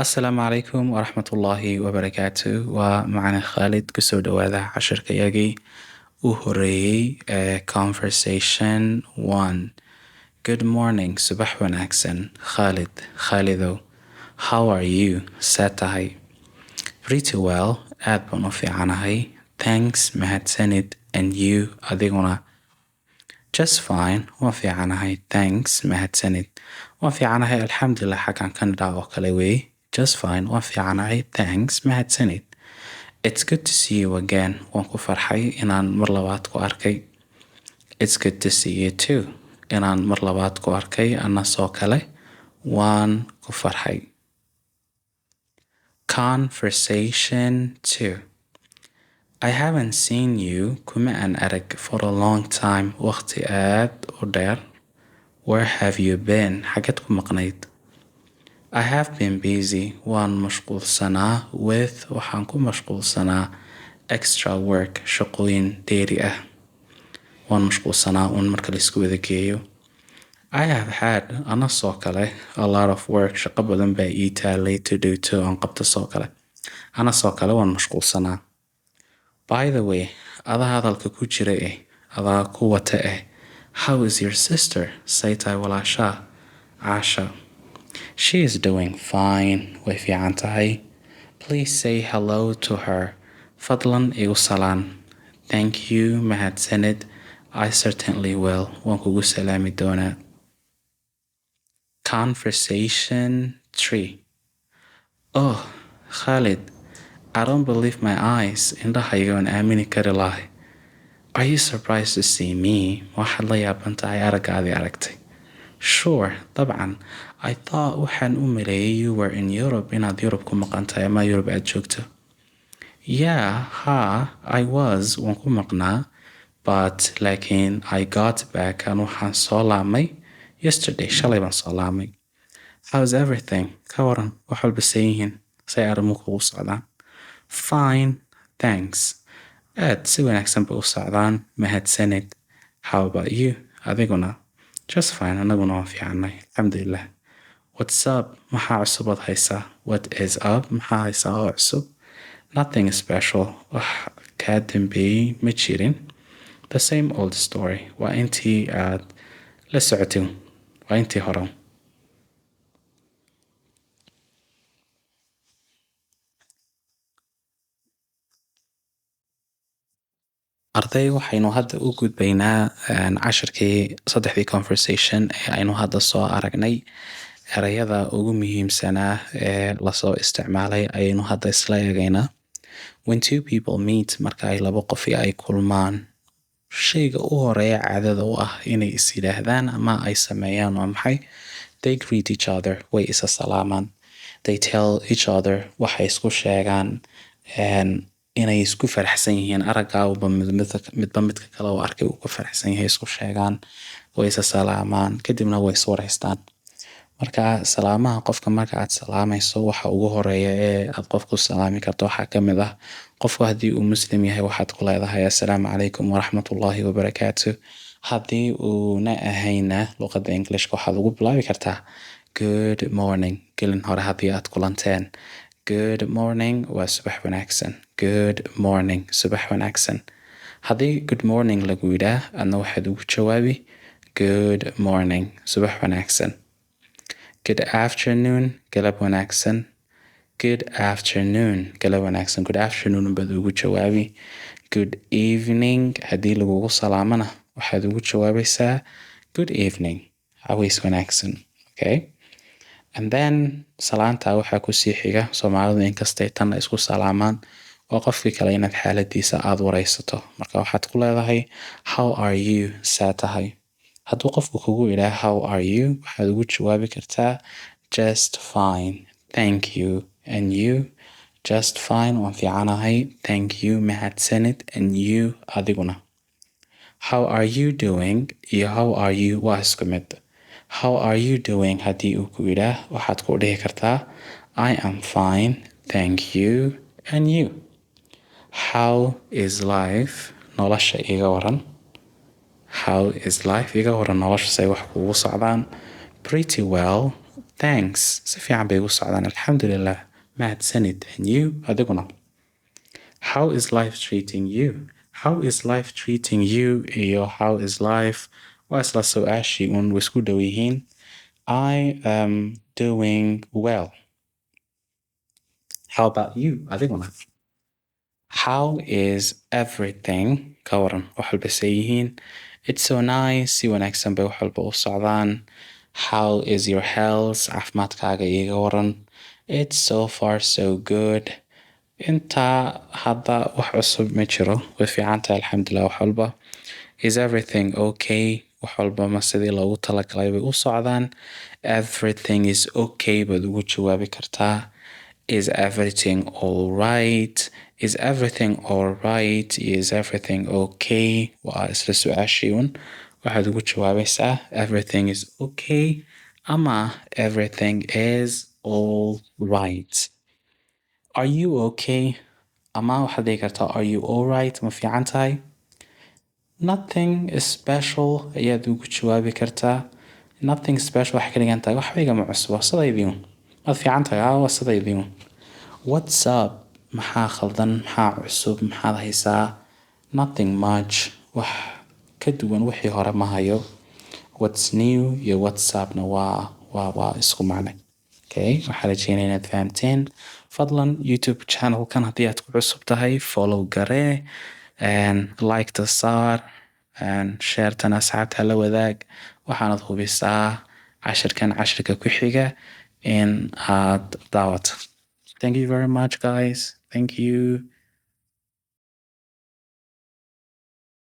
Asalaamu calaykum waraxmatullaahi wabarakaatu. Waa macalin Khaalid. Kusoo dhawaada cashirkayagii u horeeyey ee conversation one. Good morning, subax wanaagsan. Khalid, Khalidow. How are you? See tahay? Pretty well, aad baan u fiicanahay. Thanks, mahadsanid. And you, adiguna? Just fine, waan fiicanahay. Thanks, mahadsanid. Waan fiicanahay, alxamdulilah. Xaggan Canada oo kale wey. Just fine, waan fiicanahay. Thanks, mahadsanid. It's good to see you again. Waan ku farxay inaan mar labaad ku arkay. It's good to see you too. Inaan mar labaad ku arkay anna soo kale waan ku farxay. Conversation two. I haven't seen you, kuma aan arag, for a long time, waqti aad u dheer. Where have you been? Xageed ku maqnayd? I have been busy, waan mashquulsanaa, with, waxaan ku mashquulsanaa, extra work, shaqooyin dheeri ah. Waan mashquulsanaa uun marka la isku wada geeyo. I have had, ana soo kale, a lot of work, shaqo badan baa ii taalay, to do too, aan qabto soo kale. Ana soo kale waan mashquulsanaa. By the way, adaa hadalka ku jira eh, adaa ku wata eh, how is your sister? Say tahay walaashaa Caasha? She is doing fine, way fiican tahay. Please say hello to her. Fadlan igu salaan. Thank you, mahadsanid. I certainly will. Waan kugu salaami doonaa. Conversation three. Oh, Khalid, I don't believe my eyes. Indhahayga waan aamini kari lahay. Are you surprised to see me? Waxaad la yaaban tahay araggaadii aragtay? Sure, dabcan. I thought, waxaan u maleeyay, you were in Europe, inaad Europe ku maqan tahay ama Europe aad joogto. Yeah, ha, I was, waan ku maqnaa, but, laakiin, I got back, aan waxaan soo laabmay, yesterday, shalay baan soo laabmay. How's everything? Ka waran, wax walba say yihiin, say arrimuhu kugu socdaan? Fine, thanks. Aad si wanaagsan bay u socdaan, mahadsanid. How about you? Adiguna? Just fine, anaguna waan fiicannay, alxamdulilah. What's up? Maxaa cusub ood haysaa? What is up? Maxaa haysaa oo cusub? Nothing special. Wax kaa dambeeyey ma jirin. The same old story. Waa intii aad la socotay. Waa intii hore. Arday, waxaynu hadda u gudbaynaa cashirkii saddexdii conversation ee aynu hadda soo aragnay. Erayada ugu muhiimsanaa ee lasoo isticmaalay ayaynu hadda isla eegaynaa. When two people meet, marka ay labo qof ay kulmaan, shayga u horeeya caadada u ah inay is yidhaahdaan ama ay sameeyaan waa maxay? They greet each other, way isa salaamaan. They tell each other, waxay isku sheegaan inay isku faraxsan yihiin araggaaba, midba midka kale uu arkay uu ku faraxsan yahay isku sheegaan. Way isa salaamaan, kadibna way is wareystaan. Marka salaamaha, qofka marka aad salaamayso, waxa ugu horeeya ee aad qofku salaami karto waxaa ka mid ah, qofku haddii uu Muslim yahay, waxaad ku leedahay "Assalaamu calaykum waraxmatullaahi wabarakaatu". Haddii uuna ahayna, luqadda Englishka waxaad ugu bilaabi kartaa "Good morning", gelin hore haddii aad kulanteen. Good morning waa subax wanaagsan. Good morning, subax wanaagsan. Haddii "Good morning" lagu yidhaah, adna waxaad ugu jawaabi "Good morning", subax wanaagsan. Good afternoon, galab wanaagsan. Good afternoon, galab wanaagsan. "Good afternoon" baad ugu jawaabi. "Good evening" haddii lagugu salaamana, waxaad ugu jawaabaysaa "Good evening", caways wanaagsan. Okay, and then salaanta waxaa kusii xiga, Soomaalidu inkastay tan isku salaamaan, waa qofkii kale inaad xaaladiisa aada wareysato. Marka waxaad ku leedahay "How are you?" Saa tahay? Hadduu qofku kugu idhaa "How are you?", waxaad ugu jawaabi kartaa "Just fine, thank you, and you?" Just fine, waan fiicanahay, thank you, mahadsanid, and you, adiguna? "How are you doing" iyo "How are you" waa isku mid. "How are you doing" haddii uu ku yidhaah, waxaad ku dhihi kartaa "I am fine, thank you, and you?" How is life? Nolosha iga waran. How is life? Iga waran nolosha, say wax kugu socdaan? Pretty well, Thanks, si fiican bay igu socdaan, alxamdulilah, mahadsanid. And you, adiguna? How is life treating you? How is life treating you iyo how is life waa isla su-aashii un, way isku dhow yihiin. I am doing well. How about you, adiguna? How is everything? Ka waran, wax walba say yihiin? It's so nice, si wanaagsan bay wax walba u socdaan. How is your health? Caafimaadkaaga iiga waran? It's so far so good. Intaa hadda wax cusub ma jiro, way fiican tahay, alxamdulilah, wax walba. Is everything okay? Wax walba ma sidii loogu talagalay bay u socdaan? Everything is okay baad ugu jawaabi kartaa. Is everything all right? Is everything all right? Is everything okay? Waa isla su-aashii un. Waxaad ugu jawaabaysaa everything is okay ama everything is all right. Are you okay? Ama waxaad dhihi kartaa, are you all right? Ma fiican tahay? Nothing special ayaad ugu jawaabi kartaa. Nothing special waxay ka dhigan tahay waxba igama cusbo, sidaydii un. Waad fiican tahay? Haa, waa sidaydii un. What's up? Maxaa khaldan? Maxaa cusub? Maxaad haysaa? Nothing much, wax ka duwan wixii hore ma hayo. What's new iyo what's upna waa isku macne. Okay, waxaa rajeynaya inaad fahamteen. Fadlan YouTube channelkan haddii aad ku cusub tahay, follow garee, like-ta saar, share-tana asxaabta la wadaag. Waxaanad hubisaa cashirkan cashirka ku xiga in aad daawato. Thank you very much, guys. Thank you.